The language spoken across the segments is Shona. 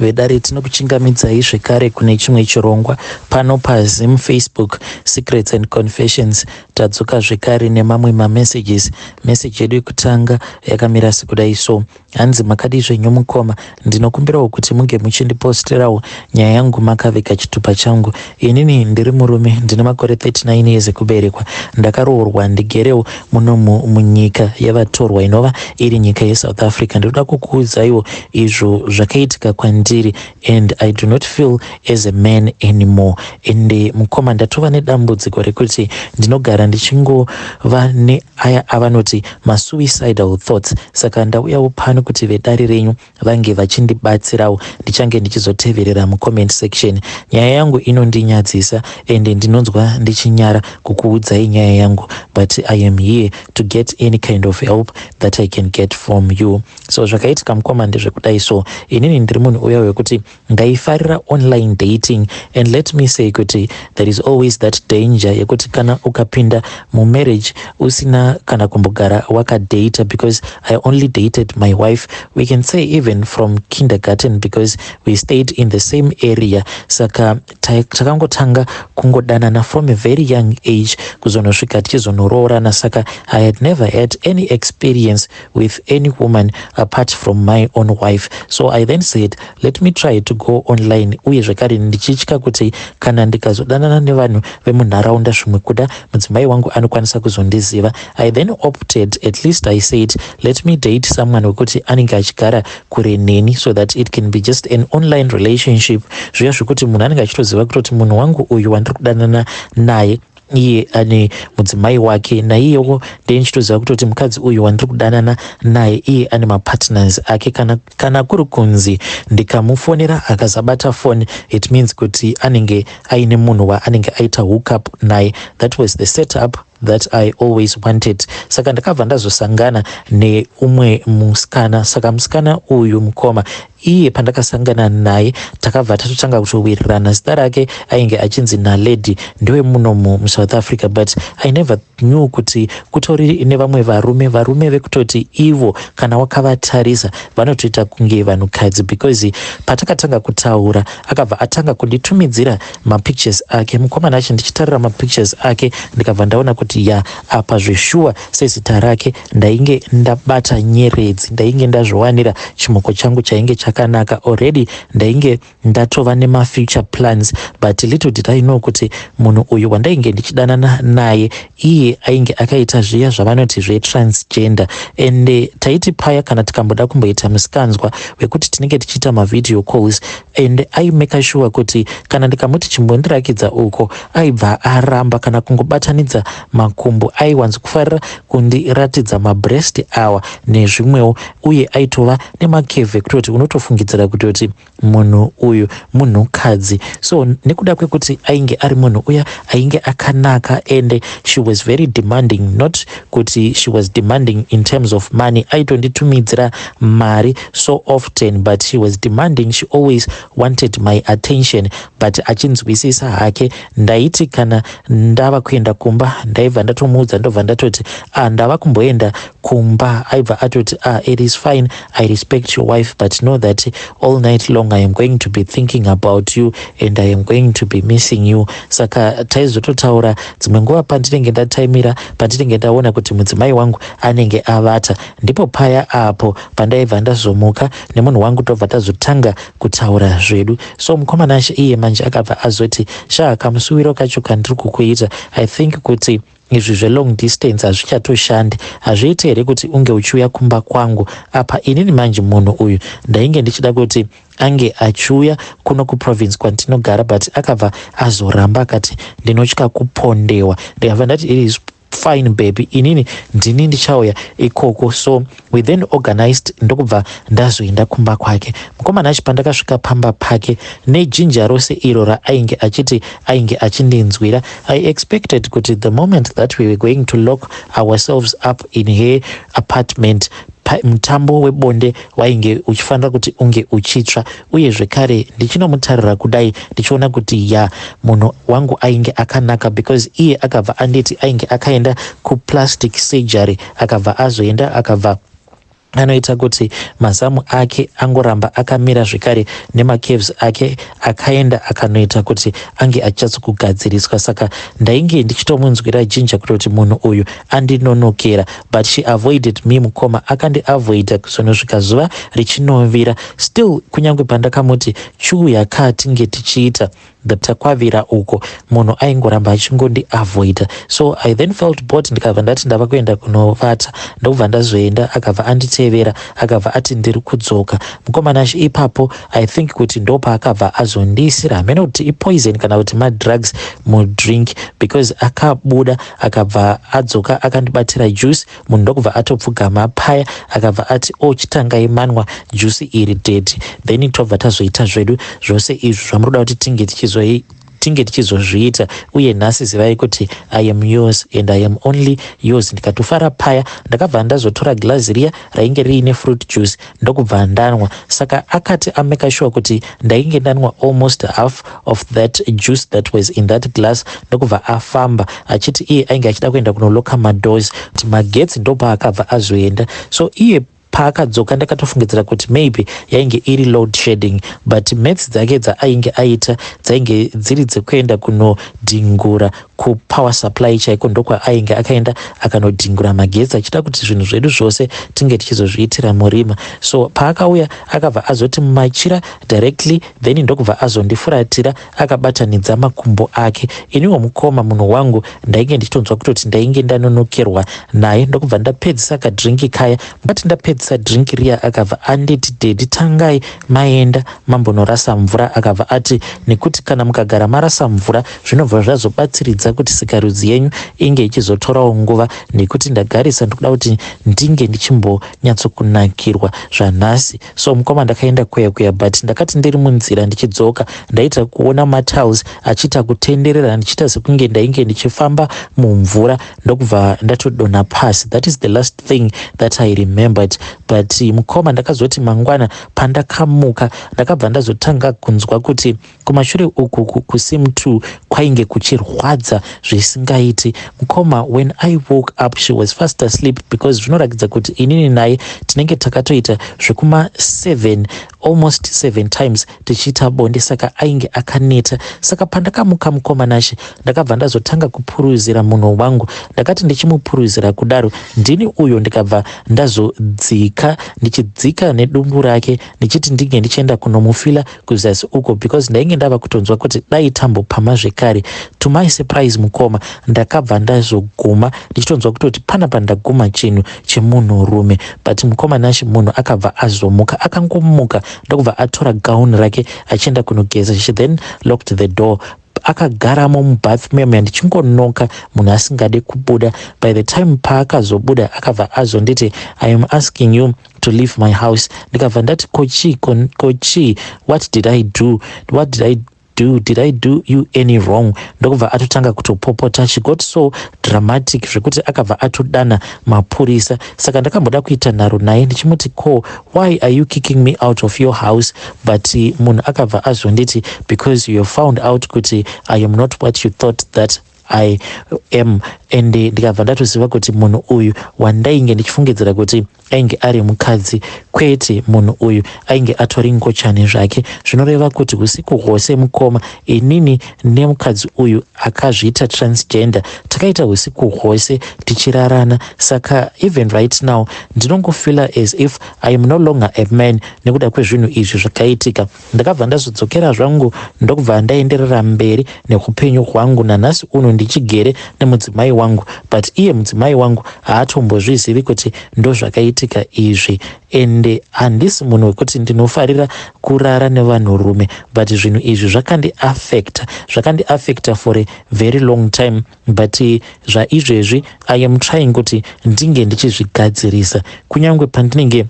Vedare, tinokuchingamidzai zvekare kune chimwe chirongwa pano paZim Facebook Secrets and Confessions. Tadzoka zvekare nemamwe mamessages. Message yedu yekutanga yakamira sekudai so. Hanzi, "Makadii zvenyu mukoma? Ndinokumbirawo kuti munge muchindiposterawo nyaya yangu makavega chitupa changu. Inini ndiri murume, ndine makore 39 years ekuberekwa. Ndakaroorwa, ndigerewo muno munyika yavatorwa, inova iri nyika yeSouth Africa. Ndinoda kukuudzaiwo izvo zvakaitika kwandiri and I do not feel as a man anymore. Ende mukoma, ndatova nedambudziko rekuti ndinogara ndichingova neaya avanoti masuicidal thoughts. Saka ndauyawo pano kuti vedare renyu vange vachindibatsirawo. Ndichange ndichizoteverera mucomment section. Nyaya yangu inondinyadzisa ende ndinonzwa ndichinyara kukuudzai nyaya yangu, but I am here to get any kind of help that I can get from you." So zvakaitika mukoma ndezvekudai so. Inini ndiri munhu uya wekuti ndaifarira online dating, and let me say kuti there is always that danger yekuti kana ukapinda mumarriage usina kana kumbogara wakadata, because I only dated my wife, we can say, even from kindergarten, because we stayed in the same area. Saka takangotanga kungodanana from a very young age kuzonosvika tichizonoroorana. Saka I had never had any experience with any woman apart from my own wife. So I then said, "Let me try to go online." Uye zvekare ndichitya kuti kana ndikazodanana nevanhu vemunharaunda, zvimwe kuda mudzimai wangu anokwanisa kuzondiziva, I then opted, at least I said, "Let me date someone wekuti anenge achigara kure neni, so that it can be just an online relationship," zviya zvekuti munhu anenge achitoziva kutoti munhu wangu uyu wandiri kudanana naye iye ane mudzimai wake, naiyewo ndee ndichitoziva kutoti mukadzi uyu wandiri kudanana naye iye ane mapartners ake. Kana kuri kunzi ndikamufonera akasabata foni, it means kuti anenge aine munhu waanenge aita hookup naye. That was the setup that I always wanted. Saka ndakabva ndazosangana neumwe musikana. Saka musikana uyu mukoma, iye pandakasangana naye takabva tatotanga kutowirirana. Zita rake ainge achinzi Naledi, ndewemunomu muSouth Africa, but I never knew kuti kutori nevamwe varume vekutoti ivo kana wakavatarisa vanotoita kunge vanhukadzi, because patakatanga kutaura akabva atanga kunditumidzira mapictures ake. Mukomana acho, ndichitarira mapictures ake, ndikabva ndaona kuti ya, apa zveshuwa, sezita rake, ndainge ndabata nyeredzi, ndainge ndazviwanira chimoko changu chainge chakanaka already. Ndainge ndatova nemafuture plans, but little did I know kuti munhu uyu wandainge ndichidanana naye iye ainge akaita zviya zvavanoti zvetransgender. And taiti paya kana tikamboda kumboita musikanzwa wekuti tinenge tichiita mavideo calls, and aimake sure kuti kana ndikamuti chimbondirakidza uko, aibva aramba kana kungobatanidza makumbo. Aiwanzi kufarira kundiratidza mabreast awa nezvimwewo, uye aitova nemakevhe ekutoti unotofungidzira kutoti munhu uyu munhukadzi. So nekuda kwekuti ainge ari munhu uya ainge akanaka, and she was very demanding, not kuti she was demanding in terms of money, aitonditumidzira mari so often, but she was demanding, she always wanted my attention, but achinzwisisa hake. Ndaiti kana ndava kuenda kumba, ndaibva ndatomuudza, ndobva ndatoti, "Ah, ndava kumboenda kumba." Aibva atoti, "Ah, it is fine, I respect your wife, but know that all night long I am going to be thinking about you and I am going to be missing you." Saka taizototaura dzimwe nguva pandinenge ndataimira, pandinenge ndaona kuti mudzimai wangu anenge avata, ndipo paya apo pandaibva ndazomuka nemunhu wangu, tobva tazotanga kutaura zvedu. So mukomana acho iye manje akabva azoti, "Sha, kamusuwiro kacho kandiri kukuita, I think kuti izvi zvelong distance hazvichatoshandi. Hazviiti here kuti unge uchiuya kumba kwangu?" Apa inini manje munhu uyu ndainge ndichida kuti ange achiuya kuno kuprovince kwandinogara, but akabva azoramba, akati, "Ndinotya kupondewa." Ndikabva ndati, "It is fine baby, inini ndini ndichauya ikoko." So we then organized, ndokubva ndazoenda kumba kwake. Mukomana achi, pandakasvika pamba pake nejinja rose iro raainge achiti ainge achindinzwira, I expected kuti the moment that we were going to lock ourselves up in her apartment, mutambo webonde wainge uchifanira kuti unge uchitsva. Uye zvekare ndichinomutarira kudai, ndichiona kuti ya, munhu wangu ainge akanaka, because iye akabva anditi ainge akaenda kuplastic surgery, akabva azoenda akabva Anoita kuti mazamu ake angoramba akamira zvekare nemacurves ake akaenda akanoita kuti ange achinyatsokugadzirirswa. Saka ndainge ndichitomunzwira jinja kutoti munhu uyu andinonokera, but she avoided me, mukoma. Akandiavoida kuzonosvika zuva richinovira. Still, kunyange pandakamuti chiuya ka tinge tichiita takwavira uko, munhu aingoramba achingondiavoida. So I then felt bored, ndikabva ndati ndava kuenda kunovata. Ndokubva ndazoenda, akabva anditevera, akabva ati ndiri kudzoka, mukoma Nashe. Ipapo I think kuti ndopaakabva azondiisira, hamene kuti ipoison kana kuti madrugs mudrink, because akabuda, akabva adzoka akandibatira juice. Munhu ndokubva atopfugama paya, akabva ati, "O, oh, chitangai manwa juice iri, daddy, then tobva tazoita zvedu zvose izvi zvamunoda kuti tinge tichizozviita. Uye nhasi zivai kuti I am yours and I am only yours." Ndikatofara paya. Ndakabva ndazotora girazi riya rainge riine fruit juice, ndokubva ndanwa. Saka akati amake sure kuti ndainge ndanwa almost half of that juice that was in that glass, ndokubva afamba achiti iye ainge achida kuenda kunoloka madoors kuti magetsi. Ndopaakabva azoenda. So iye paakadzoka, ndakatofungidzira kuti maybe yainge iri load shedding, but maths dzake dzaainge aita dzainge dziri dzekuenda kunodhingura kupower supply chaiko. Ndokwaainge akaenda akanodhingura magetsi, achida kuti zvinhu zvedu zvose tinge tichizozviitira murima. So paakauya, akabva azoti mumachira directly, then ndokubva azondifuratira akabatanidza makumbo ake. Iniwo, mukoma, munhu wangu ndainge ndichitonzwa kutoti ndainge ndanonokerwa naye. Ndokubva ndapedzisa kadrink kaya. But ndapedzisa drink riya, akabva anditi, "Daddy, tangai maenda mambonorasa mvura." Akabva ati, "Nekuti kana mukagara marasa mvura, zvinobva zvazobatsiridza kuti sikarudzi yenyu inge ichizotorawo nguva, nekuti ndagarisa ndikuda kuti ndinge ndichimbonyatsokunakirwa zvanhasi." So mukoma, ndakaenda kuya kuya, but ndakati ndiri munzira ndichidzoka, ndaita kuona matiles achiita kutenderera, ndichiita sekunge ndainge ndichifamba mumvura, ndokubva ndatodonha pasi. That is the last thing that I remembered. But mukoma, ndakazoti mangwana pandakamuka, ndakabva ndazotanga kunzwa kuti kumashure uku kusim 2 kwainge kuchirwadza zvisingaiti. Mukoma, when I woke up, she was fast asleep, because zvinoratidza kuti inini naye tinenge takatoita zvekuma 7, almost 7 times tichiita bonde, saka ainge akaneta. Saka pandakamuka, mukoma Nashe, ndakabva ndazotanga kupuruzira munhu wangu. Ndakati ndichimupuruzira kudaro, ndini uyo ndikabva ndazodzika, ndichidzika nedumbu rake, ndichiti ndinge ndichienda kunomufila kuzasi uko, because ndainge ndava kutonzwa kuti dai tambopama zvekare. To my surprise, mukoma, ndakabva ndazoguma ndichitonzwa kutoti panapa ndaguma chinhu chemunhurume. But mukoma Nashe, munhu akabva azomuka. Akangomuka, ndokubva atora gauni rake achienda kunogeza. She then locked the door, akagaramo mubath memo, ndichingonoka, munhu asingade kubuda. By the time paakazobuda, akabva azonditi, "I am asking you to leave my house." Ndikabva ndati, "Kochi kochi? What did I do? What did I do? Did I do you any wrong?" Ndokubva atotanga kutopopota. She got so dramatic zvekuti akabva atodana mapurisa. Saka ndakamboda kuita nharo naye, ndichimuti, "Ko why are you kicking me out of your house?" But munhu akabva azonditi, "Because you found out kuti I am not what you thought that I am." And ndikabva ndatoziva kuti munhu uyu wandainge ndichifungidzira kuti ainge ari mukadzi, kwete, munhu uyu ainge atori ngochani zvake. Zvinoreva kuti usiku hwose, mukoma, inini nemukadzi uyu akazviita transgender takaita usiku hwose tichirarana. Saka even right now ndinongofeela as if I am no longer a man nekuda kwezvinhu izvi zvakaitika. Ndakabva ndazodzokera zvangu, ndokubva ndaenderera mberi neupenyu hwangu. Nanhasi uno ndichigere nemudzimai wangu, but iye mudzimai wangu haatombozvizivi kuti ndozvakaitika izvi. Ende handisi munhu wekuti ndinofarira kurara nevanhurume, but zvinhu izvi zvakandiafecta, zvakandiafecta for a very long time. But zvaizvezvi I am trying kuti ndinge ndichizvigadzirisa. Kunyange pandinenge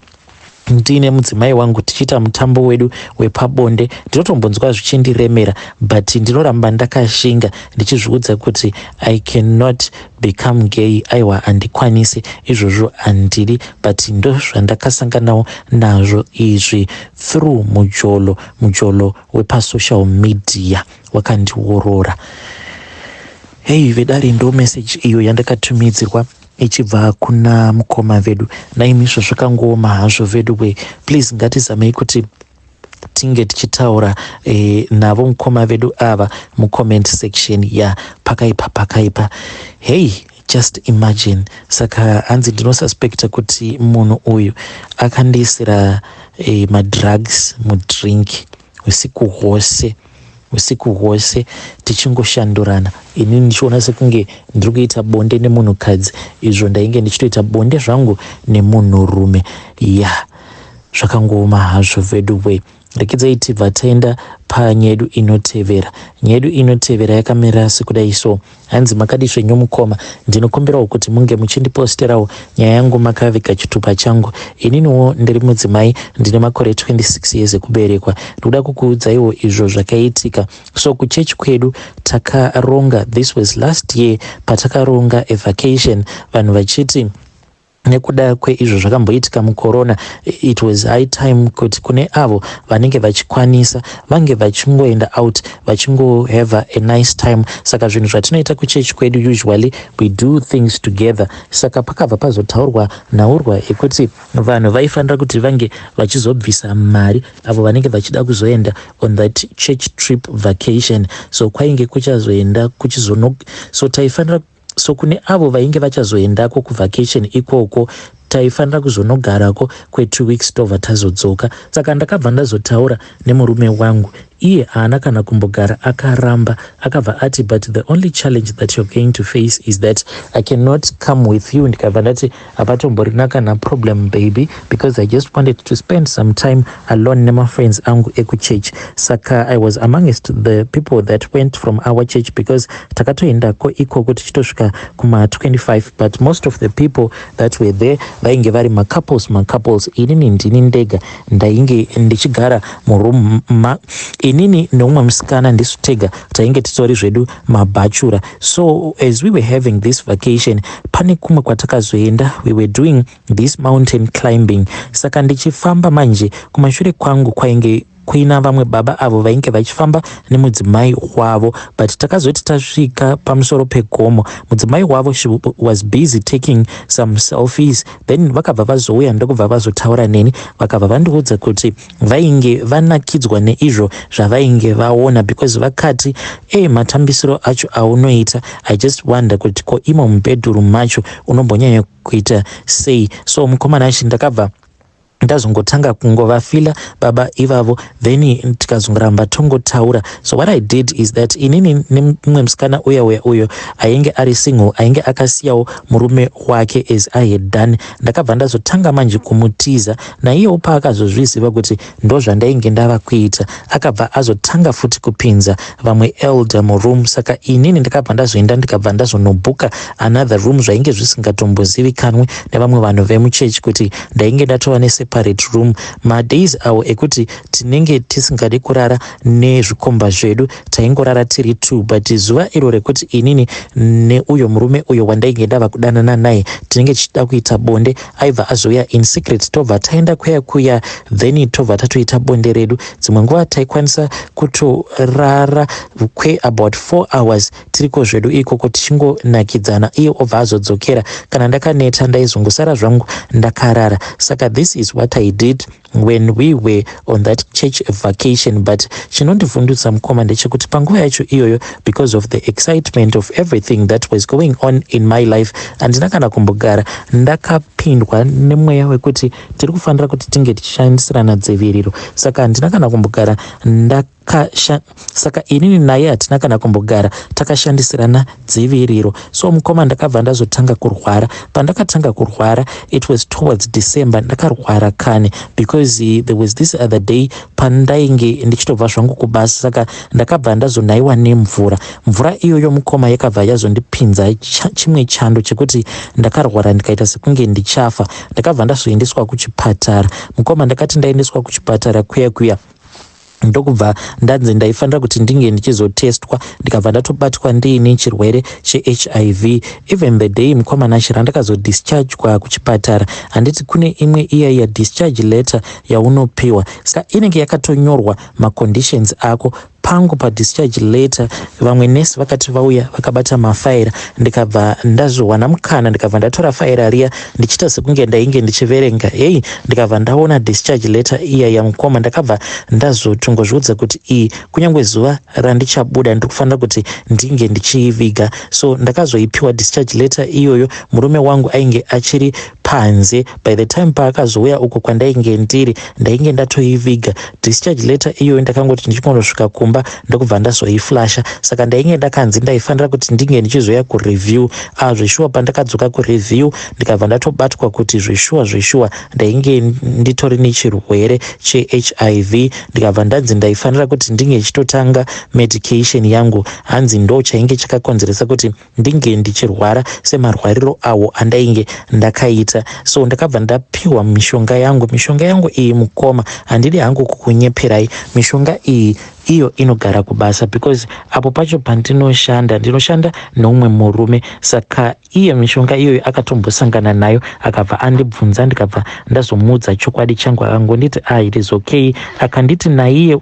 ndiine mudzimai wangu tichiita mutambo wedu wepabonde, ndinotombonzwa zvichindiremera, but ndinoramba ndakashinga, ndichizviudza kuti I cannot become gay. Aiwa, handikwanisi izvozvo, handidi. But ndozvandakasanganawo nazvo izvi through mujolo, mujolo wepasocial media wakandiorora. Hei vedare, ndo message iyo yandakatumidzirwa. Ichibva kuna mukoma vedu. Naimisvo zvakangooma hazvo vedu we. Please ngatizamei kuti tinge tichitaura navo mukoma vedu ava mucomment section. Ya, pakaipa, pakaipa. Hey, just imagine. Saka hanzi ndinosuspecta kuti munhu uyu akandiisira madrugs mudrink usiku hwose, usiku hwose tichingoshandurana, inini ndichiona sekunge ndiri kuita bonde nemunhukadzi, izvo ndainge ndichitoita bonde zvangu nemunhurume. Ya, zvakangooma hazvo vedu we. Rekidzai tibva taenda panyedu inotevera. Nyedu inotevera yakamira sekudai. So hanzi, "Makadi zvenyu mukoma? Ndinokumbirawo kuti munge muchindiposterawo nyaya yangu makaviga chitupa changu. Ininiwo ndiri mudzimai, ndine makore 26 years ekuberekwa. Ndikuda kukuudzaiwo izvo zvakaitika. So kuchechi kwedu takaronga, this was last year, patakaronga a vacation, vanhu vachiti nekuda kweizvo zvakamboitika mucorona, it was high time kuti kune avo vanenge vachikwanisa vange vachingoenda out, vachingohave a nice time. Saka zvinhu zvatinoita kuchechi kwedu, usually we do things together. Saka pakabva pazotaurwa nhaurwa yekuti vanhu vaifanira kuti vange vachizobvisa mari, avo vanenge vachida kuzoenda on that church trip vacation. So kwainge kuchazoenda kuchizono, so taifanira, so kune avo vainge vachazoendako kuvacation ikoko, taifanira kuzonogarako kwe2 weeks, tobva tazodzoka. Saka ndakabva ndazotaura nemurume wangu. Iye haana kana kumbogara akaramba, akabva ati, 'But the only challenge that you're going to face is that I cannot come with you.' Ndikabva ndati, 'Hapatomborina kana problem, baby, because I just wanted to spend some time alone nemafriends angu ekuchurch.' Saka I was amongst the people that went from our church, because takatoendako ikoko tichitosvika kuma25, but most of the people that were there vainge vari macouples, macouples. Inini ndini ndega ndainge ndichigara muroom. Inini neumwe musikana ndisu tega tainge titori zvedu mabachelor. So as we were having this vacation, pane kumwe kwatakazoenda, we were doing this mountain climbing. Saka ndichifamba manje, kumashure kwangu kwainge kuina vamwe baba avo vainge vachifamba nemudzimai wavo. But takazoti tasvika pamusoro pegomo, mudzimai wavo, she was busy taking some selfies. Then vakabva vazouya, ndokubva vazotaura neni. Vakabva vandiudza kuti vainge vanakidzwa neizvo zvavainge vaona, because vakati, 'E, matambisiro acho aunoita, I just wonder kuti ko imo mubedroom macho unombonyanya kuita sei?' So mukomana achi, ndakabva ndazongotanga kungovafeela baba ivavo, then tikazongoramba tongotaura. So what I did is that inini nemumwe musikana uya uya uyo ainge ari single, ainge akasiyawo murume wake as I had done, ndakabva ndazotanga manje kumutiza. Naiyewo paakazozviziva kuti ndo zvandainge ndava kuita, akabva azotanga futi kupinza vamwe elder muroom. Saka inini ndakabva ndazoenda, ndikabva ndazonobhuka another room. Zvainge zvisingatombozivikanwi nevamwe vanhu vemuchechi kuti ndainge ndatova neseparate room. Madays awo ekuti tinenge tisingadi kurara nezvikomba zvedu, taingorara tiri two, but zuva iro rekuti inini neuyo murume uyo wandainge ndava kudanana naye tinenge tichida kuita bonde, aibva azouya in secret, tobva taenda kuya kuya, then tobva tatoita bonde redu. Dzimwe nguva taikwanisa kutorara kweabout 4 hours tiriko zvedu ikoko tichingonakidzana. Iye obva azodzokera kana ndakaneta, ndaizongosara zvangu ndakarara. Saka this is what I did when we were on that church vacation. But chinondivhundutsa, mukoma, ndechekuti panguva yacho iyoyo, because of the excitement of everything that was going on in my life, handina kana kumbogara ndakapindwa nemweya wekuti tiri kufanira kuti tinge tichishandisirana dziviriro. Saka handina kana kumbogara ndakasha, saka inini naye hatina kana kumbogara takashandisirana dziviriro. So mukoma, ndakabva ndazotanga kurwara. Pandakatanga kurwara, it was towards December. Ndakarwara kani, because there was this other day pandainge ndichitobva zvangu kubasa, saka ndakabva ndazonaiwa nemvura. Mvura iyoyo, mukoma, yakabva yazondipinza chimwe chando chekuti ndakarwara, ndikaita sekunge ndichafa. Ndakabva ndazoendeswa kuchipatara. Mukoma, ndakati ndaendeswa kuchipatara kuya kuya, ndokubva ndanzi ndaifanira kuti ndinge ndichizotestwa. Ndikabva ndatobatwa ndiine chirwere cheHIV. Even the day, mukoma Nashe, randakazodischargwa kuchipatara, handiti kune imwe iya yadischarge letter yaunopiwa? Saka inenge yakatonyorwa maconditions ako. Pangu padischarge letter vamwe nurse vakati vauya vakabata mafaira, ndikabva ndazowana mukana, ndikabva ndatora faira riya ndichiita sekunge ndainge ndichiverenga. Hei, ndikabva ndaona discharge letter iya yamukoma. Ndakabva ndazotongozviudza kuti iyi, kunyange zuva randichabuda, ndiri kufanira kuti ndinge ndichiiviga. So ndakazoipiwa discharge letter iyoyo. Murume wangu ainge achiri panze. By the time paakazouya uko kwandainge ndiri, ndainge ndatoiviga discharge letter iyoyo. Ndakangoti ndichingondosvika kumba, ndokubva ndazoiflasha. Saka ndainge ndakanzi ndaifanira kuti ndinge ndichizoya kureview. Ah, zveshuwa, pandakadzoka kureview, ndikabva ndatobatwa kuti zveshuwa zveshuwa ndainge nditori nechirwere cheHIV. Ndikabva ndanzi ndaifanira kuti ndinge ndichitotanga medication yangu. Hanzi ndo chainge chakakonzeresa kuti ndinge ndichirwara semarwariro awo andainge ndakaita. So ndakabva ndapiwa mishonga yangu. Mishonga yangu iyi, mukoma, handidi hangu kukunyeperai, mishonga iyi iyo inogara kubasa, because apo pacho pandinoshanda, ndinoshanda neumwe murume. Saka iye mishonga iyoyo akatombosangana nayo, akabva andibvunza, ndikabva ndazomuudza chokwadi changu. Akangonditi, "Ah, it is okay." Akanditi naiye,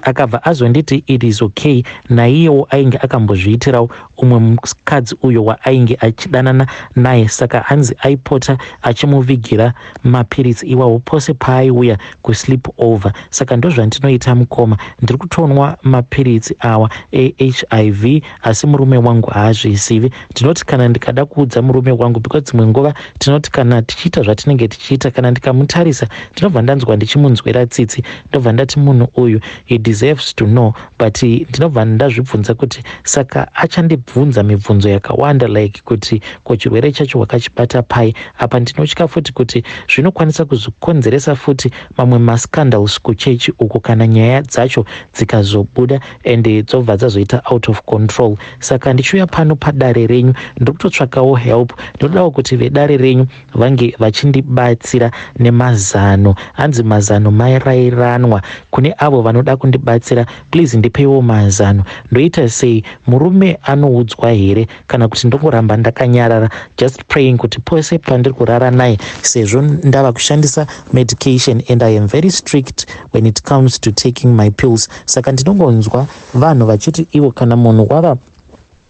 akabva azonditi it is okay, naiyewo ainge akambozviitirawo umwe mukadzi uyo waainge achidanana naye. Saka hanzi aipota achimuvigira mapiritsi iwawo pose paaiuya kusleep over. Saka ndozvandinoita, mukoma. Ndiri kutonwa mapiritsi awa eHIV, asi murume wangu haazvizivi. Ndinoti kana ndikada kuudza murume wangu, because dzimwe nguva tinoti kana tichiita zvatinenge tichiita, kana ndikamutarisa, ndinobva ndanzwa ndichimunzwira tsitsi. Ndobva ndati munhu uyu, he deserves to know. But ndinobva ndazvibvunza kuti saka achandibvunza mibvunzo yakawanda, like kuti ko chirwere chacho wakachibata pai? Apa ndinotya futi kuti zvinokwanisa kuzokonzeresa futi mamwe mascandals kuchechi uko kana nyaya dzacho dzikazobuda and dzobva dzazoita out of control. Saka ndichiuya pano padare renyu, ndiri kutotsvakawo help. Ndinodawo kuti vedare renyu vange vachindibatsira nemazano. Hanzi mazano mairairanwa. Kune avo vanoda kundibatsira, please ndipeiwo mazano. Ndoita sei? Murume anoudzwa here, kana kuti ndongoramba ndakanyarara, just praying kuti pose pandiri kurara naye, sezvo ndava kushandisa medication and I am very strict when it comes to taking my pills? Saka ndinongonzwa vanhu vachiti ivo kana munhu wava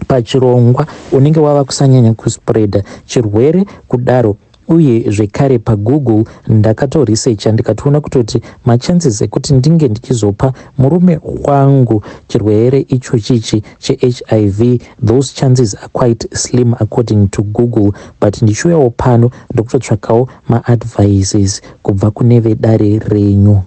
pachirongwa, unenge wava kusanyanya kuspreada chirwere kudaro. Uye zvekare paGoogle ndakatoresearcha, ndikatoona kutoti machances ekuti ndinge ndichizopa murume wangu chirwere ichochichi cheHIV, those chances are quite slim according to Google. But ndichiuyawo pano, ndokutotsvakawo maadvices kubva kune vedare renyu.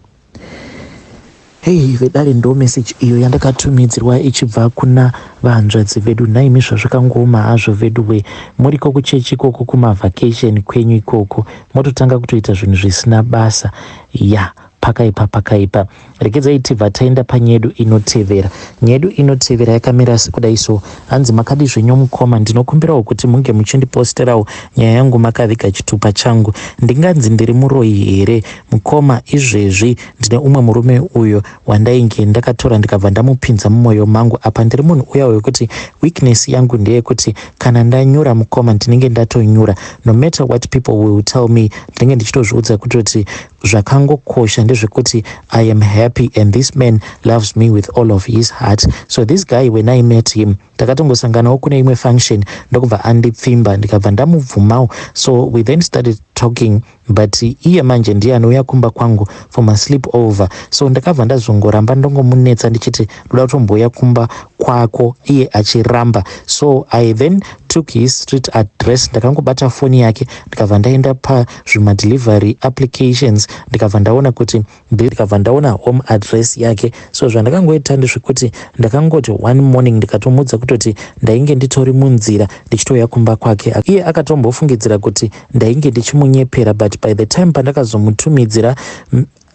Hei vedare, ndo meseji iyo yandakatumidzirwa ichibva kuna vahanzvadzi vedu. Nhaimi, zvazvakangooma hazvo vedu we. Muriko kuchechi ikoko, kumavacation kwenyu ikoko, mototanga kutoita zvinhu zvisina basa. Ya, pakaipa, pakaipa. Regedzai tibva taenda panyedu inotevera. Nyedu inotevera yakamira sekudai so. Hanzi, "Makadi zvenyu mukoma? Ndinokumbirawo kuti munge muchindiposterawo nyaya yangu makaviga chitupa changu. Ndinganzi ndiri muroyi here, mukoma? Izvezvi ndine umwe murume uyo wandainge ndakatora, ndikabva ndamupinza mumwoyo mangu. Apa ndiri munhu uya wekuti weakness yangu ndeyekuti kana ndanyura, mukoma, ndinenge ndatonyura. No matter what people will tell me, ndinenge ndichitozviudza kutoti zvakangokosha ndezvekuti I am happy and this man loves me with all of his heart. So this guy, when I met him, takatongosanganawo kune imwe function, ndokubva andipfimba, ndikabva ndamubvumawo. So we then started talking, but iye manje ndiye anouya kumba kwangu for masleep over. So ndakabva ndazongoramba ndongomunetsa ndichiti ndoda kutombouya kumba kwako, iye achiramba. So I then took his street address. Ndakangobata foni yake, ndikabva ndaenda pazvimadelivery applications, ndikabva ndaona kuti, ndikabva ndaona home address yake. So zvandakangoita ndezvekuti ndakangoti one morning ndikatomuudza kutoti ndainge nditori munzira ndichitouya kumba kwake. Iye akatombofungidzira kuti ndainge ndichimunyepera, but by the time pandakazomutumidzira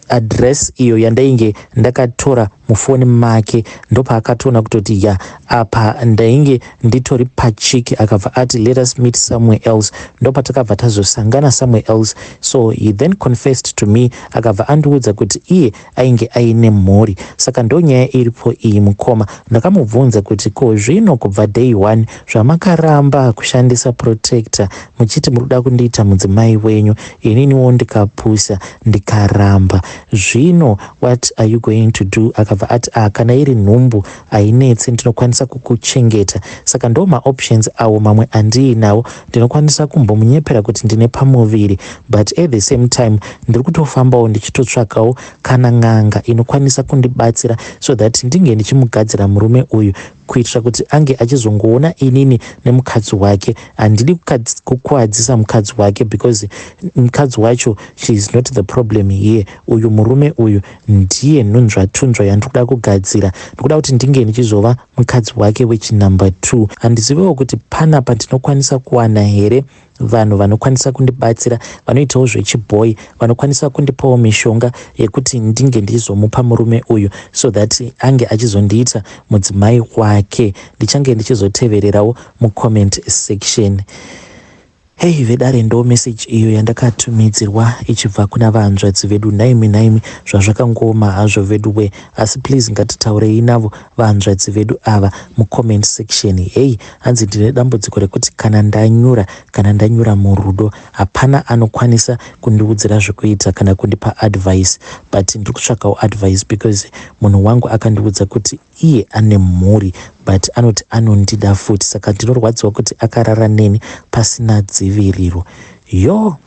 address iyo yandainge ndakatora mufoni make, ndopaakatoona kutoti ya, apa ndainge nditori pachiki. Akabva ati, 'Let us meet somewhere else.' Ndopatakabva tazosangana somewhere else. So he then confessed to me, akabva andiudza kuti iye ainge aine mhuri. Saka ndonyaya iripo iyi, mukoma. Ndakamubvunza kuti ko zvino kubva day one zvamakaramba kushandisa protector muchiti muri kuda kundiita mudzimai wenyu, ininiwo ndikapusa ndikaramba. Zvino what are you going to do? Akabva ati, ah, kana iri nhumbu hainetsi, ndinokwanisa kukuchengeta. Saka ndo maoptions awo mamwe andiinawo. Ndinokwanisa kumbomunyepera kuti ndine pamuviri, but at the same time ndiri kutofambawo ndichitotsvakawo kana n'anga inokwanisa kundibatsira so that ndinge ndichimugadzira murume uyu, kuitira kuti ange achizongoona inini nemukadzi wake. Handidi kukuwadzisa mukadzi wake because mukadzi wacho, she is not the problem here. Uyu murume uyu ndiye nhunzvatunzva yandiri kuda kugadzira. Ndikuda kuti ndinge ndichizova mukadzi wake wechinumber 2. Handizivewo kuti panapa ndinokwanisa kuwana here vanhu vanokwanisa kundibatsira, vanoitawo zvechibhoi, vanokwanisa kundipawo mishonga yekuti ndinge ndichizomupa murume uyu so that ange achizondiita mudzimai wake. Ndichange ndichizotevererawo mucomment section. Hei vedare, ndo meseji iyo yandakatumidzirwa ichibva kuna vahanzvadzi vedu. Nhaimi nhaimi, zvazvakangoma hazvo vedu we, asi please ngatitaurei navo vahanzvadzi vedu ava mucomment section. Hei, hanzi ndine dambudziko rekuti kana ndanyura murudo, hapana anokwanisa kundiudzira zvekuita kana kundipa advice, but ndiri kutsvakawo advice because munhu wangu akandiudza kuti iye ane mhuri, but anoti anondida futi. Saka ndinorwadziwa kuti akarara neni pasina dziviriro. Yo.